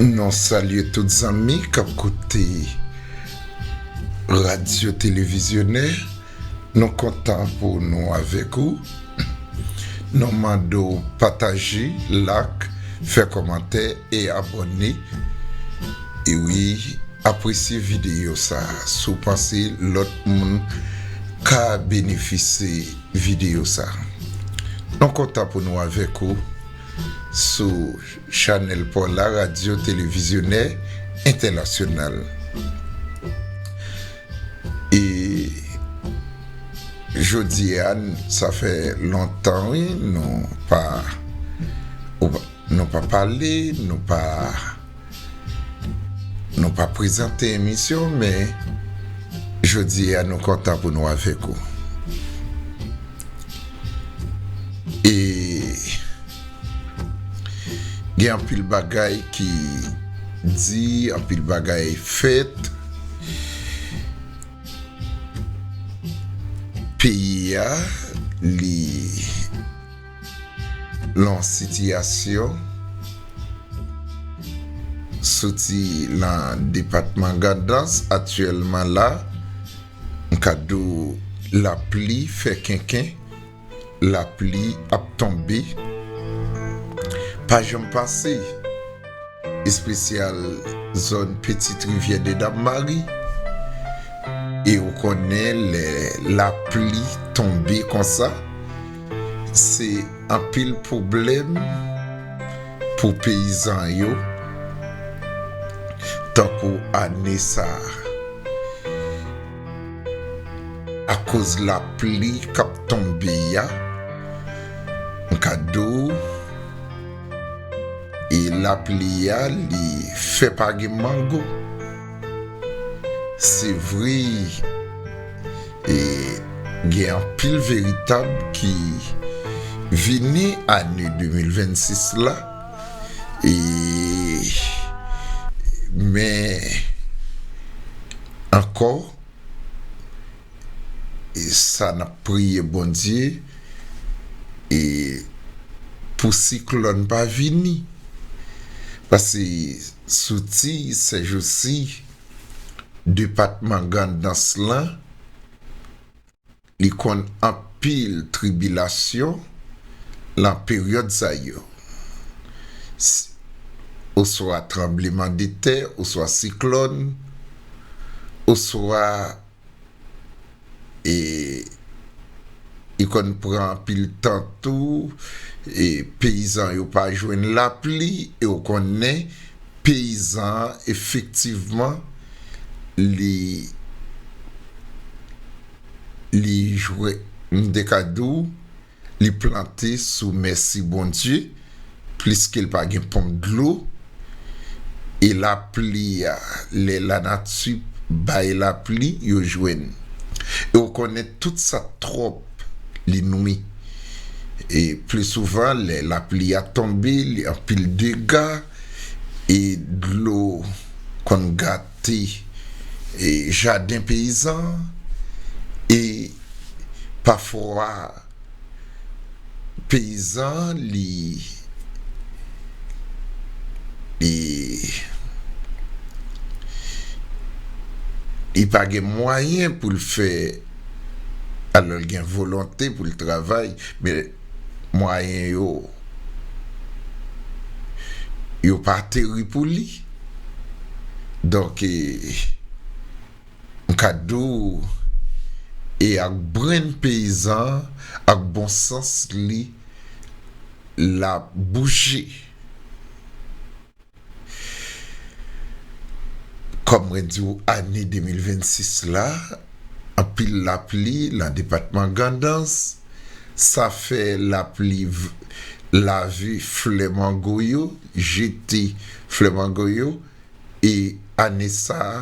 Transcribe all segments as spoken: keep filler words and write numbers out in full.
Nou salye tout zanmi k ap koute Radyo Televizyonè. Nou kontan pou nou avèk ou. Nou mande w pataje, like, fè kòmantè e abòne. E wi, apresye videyo sa a si w panse lòt moun ka benefisye videyo sa a. Nou kontan pou nou avèk ou sou chanèl pa w la, Radyo Televizyonè Entènasyonal. E jodi a, sa fè lontan, wi, nou pa, nou pa pale, nou pa, nou pa prezante emisyon, men jodi a, nou kontan pou nou avèk ou. E gen anpil bagay ki di, anpil bagay fèt. Peyi a, li lan sitiyasyon, soti lan depatman Grandans, aktyèlman la, m ka di w lapli fè kenken, lapli ap tonbe, pa janm pase, espesyal zòn Petite Rivière de Dame-Marie. E ou konnen lè lapli tonbe konsa, se anpil pwoblèm pou peyizan yo, tankou ane sa a. Akoz lapli k ap tonbe a, m ka di w, e lapli a, li fè pa gen mango. Se vre, e gen anpil veritab ki vini ane de mil vennsis la, e, men ankò, e sa n ap priye Bondye, e pou siklòn pa vini. Paske soti sèjousi, depatman Grandans lan, li konn anpil tribilasyon lan peryòd sa yo. S-, oswa tranblemanntè, oswa siklòn, oswa, e, li konn pran anpil tan tou, e peyizan yo pa jwenn lapli, e ou konnen peyizan an, efektivman, li, li jwe, m te ka di w, li plante sou mèsi Bondye, pliske l pa gen ponp dlo, e lapli a, lè lanati bay lapli, yo jwenn. E ou konnen tout sa twòp, li nwi. E pli souvan, lè lapli a tonbe, li anpil dega, e dlo konn gate, e jaden peyizan, e pafwa peyizan, li, li, li pa gen mwayen pou l fè, alò l gen volonte pou l travay, men mwayen yo, yo pa teri pou li. Donk, e, m ka di w, e ak brenn peyizan, ak bon sans li, l ap bouje. Kòm mwen di w, ane de mil vennsis la, anpil lapli lan depatman Grandans, sa fè lapli v-, lave flè mango yo, jete flè mango yo, e ane sa a,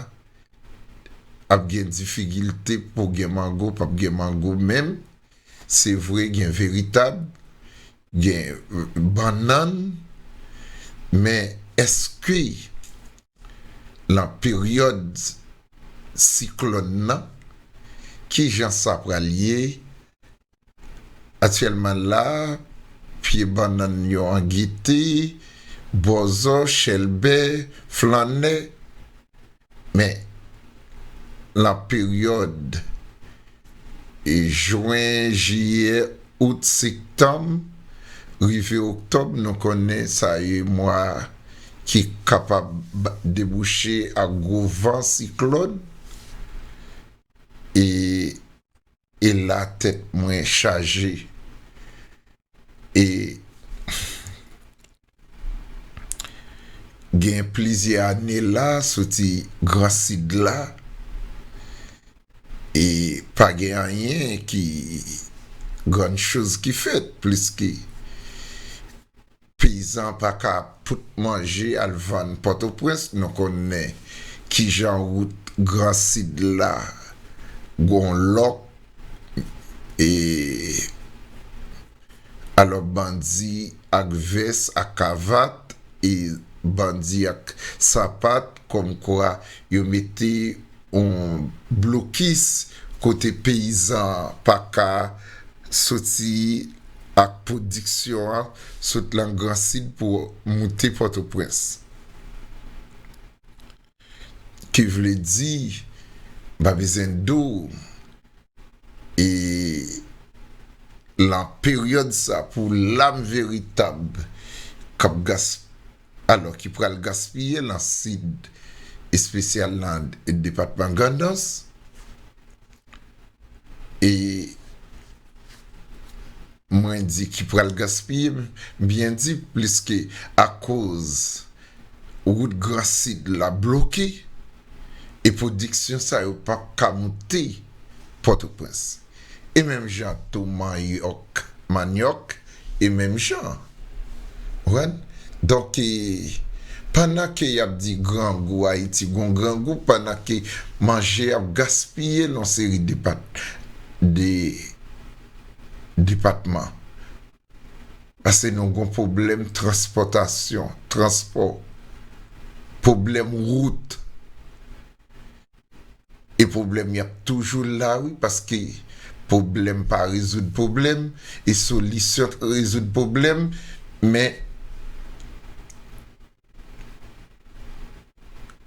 ap gen difikilte pou gen mango, p ap gen mango menm. Se vre, gen veritab, gen, euh, bannann, men èske lan peryòd siklòn nan, kijan sa pral ye? Aktyèlman la, pye bannann yo an gete, bòzò, chèlbè, flannè. Men, lan peryòd e jen, jiyè, out, septanm, rive oktòb, nou konnen sa yo mwa ki kapab debouche ak gwo van, siklòn. E, e la, tèt mwen chaje. E gen plizyè ane la, soti Gran Sid la, e pa gen anyen ki grann choz ki fèt, pliske peyizan pa ka pote manje al vann Pòtoprens. Nou konnen kijan wout Gran Sid la gon lòk, e alò bandi ak vès ak kavat, e bandi ak sapat, kòmkwa yo mete yon blokis kote peyizan pa ka soti ak pwodiksyon an, sot lan Gran Sid pou moute Pòtoprens. Ki vle di, m pa bezwen di w, e lan peryòd sa, pou lam veritab k ap gas-, alò, ki pral gaspiye lan Sid, espesyal lan depatman Grandans, e mwen di ki pral gaspiye, m byen di, pliske akoz wout Gran Sid la bloke, e pwodiksyon sa yo p ap ka moute Pòtoprens. E menm jan tou manyòk, manyòk, e menm jan. Ou konprann? Donk, e, pandan ke y ap di grangou Ayiti, gon grangou, pandan ke manje ap gaspiye nan seri depat-, de depatman. Paske nou gon pwoblèm transpòtasyon, transpò, pwoblèm wout. E pwoblèm y ap toujou la, wi, paske pwoblèm pa rezoud pwoblèm, e solisyon rezoud pwoblèm, men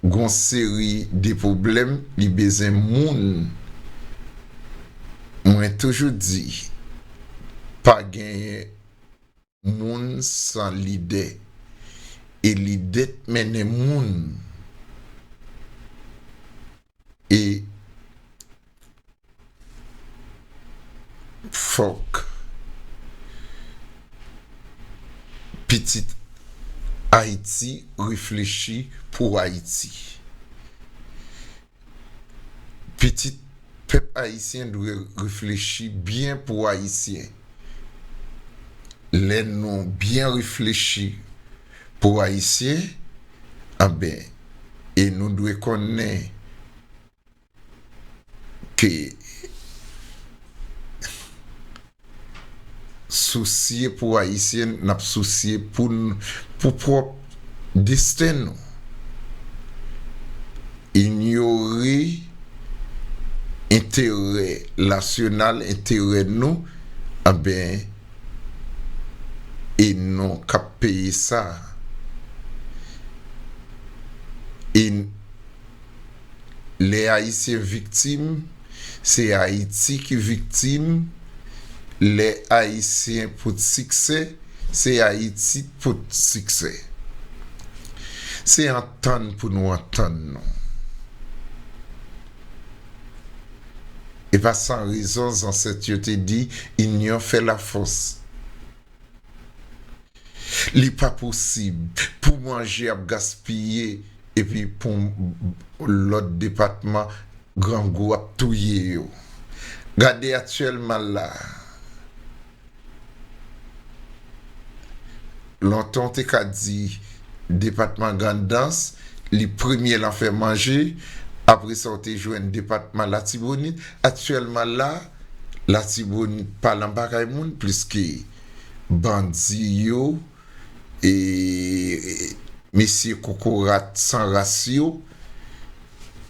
gon seri de pwoblèm, li bezwen moun. Mwen toujou di, pa genyen moun san lidè. E lidè k mennen moun. E fòk pitit Ayiti reflechi pou Ayiti. Pitit pèp ayisyen dwe reflechi byen pou Ayisyen. Lè nou byen reflechi pou Ayisyen, anben, e nou dwe konnen ke sousye pou Ayisyen, n ap sousye pou n, pou pwòp desten nou. Inyore enterè nasyonal, enterè nou, anben, e nou k ap peye sa. E lè Ayisyen viktim, se Ayiti ki viktim. Lè Ayisyen pot siksè, se Ayiti pot siksè. Se antann pou nou antann nou. E pa san rezon, zansèt yo te di, inyon fè lafòs. Li pa posib pou manje ap gaspiye epi pou lòt depatman grangou ap touye yo. Gade aktyèlman la. Lontan w te ka di depatman Grandans, li premye lan fè manje, apre sa w te jwenn depatman Latibonit. Aktyèlman la, Latibonit pa lan bagay moun, pliske bandi yo, e mesye kokorat san ras yo,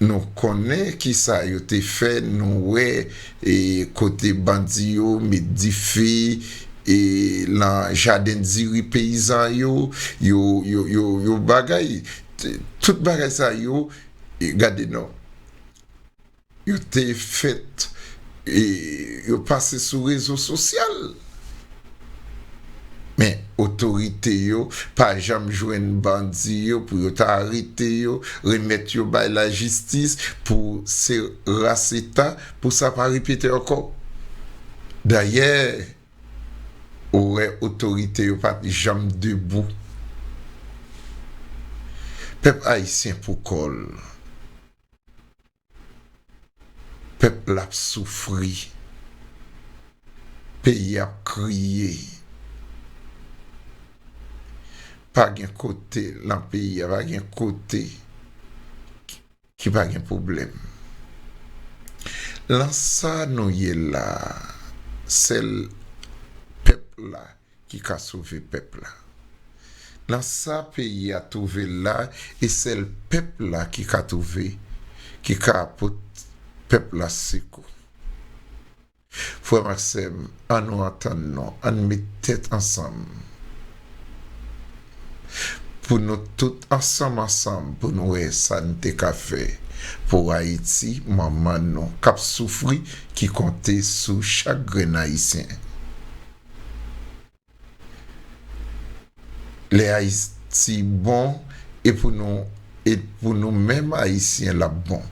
nou konnen kisa yo te fè, nou wè, e kote bandi yo met dife, e, lan jaden diri peyizan yo, yo, yo, yo, yo bagay, t-, tout bagay sa yo, e, gade non. Yo te fèt, e, yo pase sou rezo sosyal. Men otorite yo pa janm jwenn bandi yo pou yo ta arete yo, remèt yo bay lajistis pou se ras eta, pou sa pa repete ankò. Dayè, ou wè otorite yo pa t janm debou. Pèp ayisyen pou kò l. Pèp la ap soufri. Peyi ap kriye. Pa gen kote lan peyi a, pa gen kote ki, ki pa gen pwoblèm. Lan sa nou ye la, sèl pèp la ki ka sove pèp la. Nan sa peyi a twouve l la, e sèl pèp la ki ka twouve, ki ka pot pèp la sekou. Frè m ak sè m, ann nou antann nou, ann met tèt ansanm. Pou nou tout ansanm, ansanm, pou nou wè sa n te ka fè pou Ayiti, manman nou, k ap soufri, ki konte sou chak grenn Ayisyen. Lè Ayiti bon, e pou nou, e pou nou menm Ayisyen, l ap bon.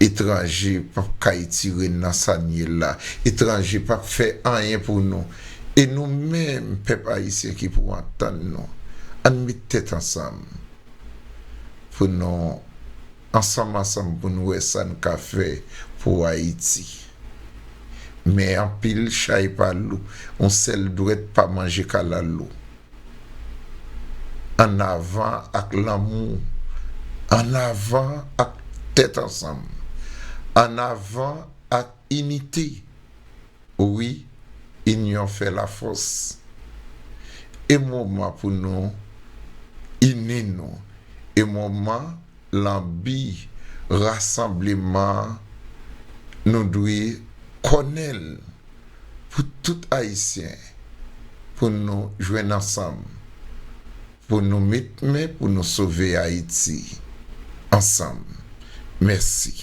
Etranje p ap ka etire n nan sa n ye la. Etranje p ap fè anyen pou nou. E nou menm, pèp ayisyen ki pou antann nou, ann met tèt ansanm pou nou, ansanm, ansanm, pou nou wè sa n ka fè pou Ayiti. Men anpil chay pa lou, yon sèl dwèt pa manje kalalou. Annavan ak lanmou, annavan ak tèt ansanm, annavan ak inite. Wi, inyon fè lafòs. E moman pou nou ini nou. E moman lan bi rasanbleman an, nou dwe kònè l pou tout Ayisyen, pou nou jwenn ansanm, pou nou met men, pou nou sove Ayiti ansanm. Mèsi.